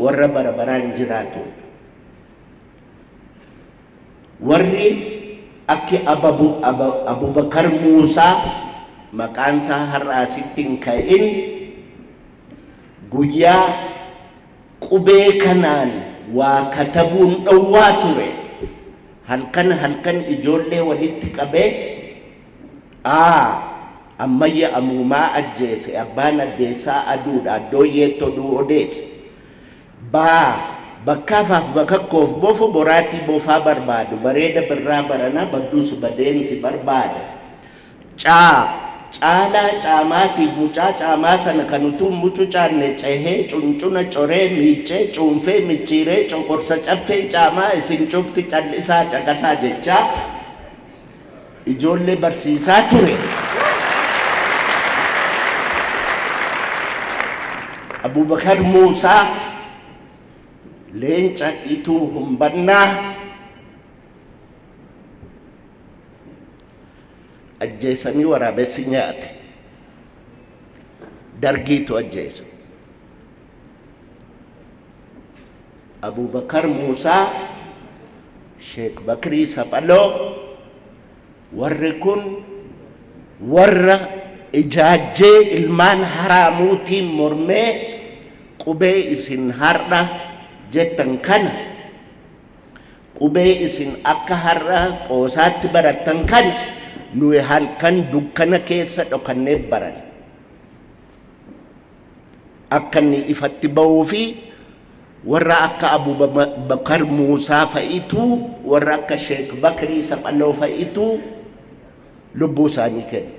warra bara baraan jiraatudha. Warri akki Abubakar Muusaa maqaan isaa har'a asitti hin ka'in guyyaa qubee kanaan waa katabuun dhowwaa ture. Halkan halkan ijoollee walitti qabee aa ammayya amuumaa ajjeese abbaan addeessaa aduudha addooyyeetti oduu odeesse. Baa bakkaafaaf bakakkoof bofo boraatii bofaa barbaadu bareeda birraa baranaa badduus badeensi barbaada. Caa caalaa caamaatiif mucaa caamaa sana kan utuu mucucaanne cehee cuncuna coree miiccee cuunfee micciiree coqorsa caffee caamaa isin cufti cal'isaa caqasaa jechaa ijoollee barsiisaa ture. Abubakar Muusaa leenca ituu humbannaa ajjeesanii waraabessi nyaate. Dargiitu ajjeese. Abubakar Muusaa, Sheek Bakrii Saphaloo warri kun warra ijaajjee ilmaan haraamuutiin mormee qubee isin har'a jettan kana qubee isin akka har'a qoosaatti barattan kana nuyi halkan dukkana keessa dhokannee baran. Akka inni ifatti ba'uu fi warra akka Abubakar Muusaa fa'itu warra akka Sheek Bakrii Saphaloo fa'itu lubbuu isaanii kenne.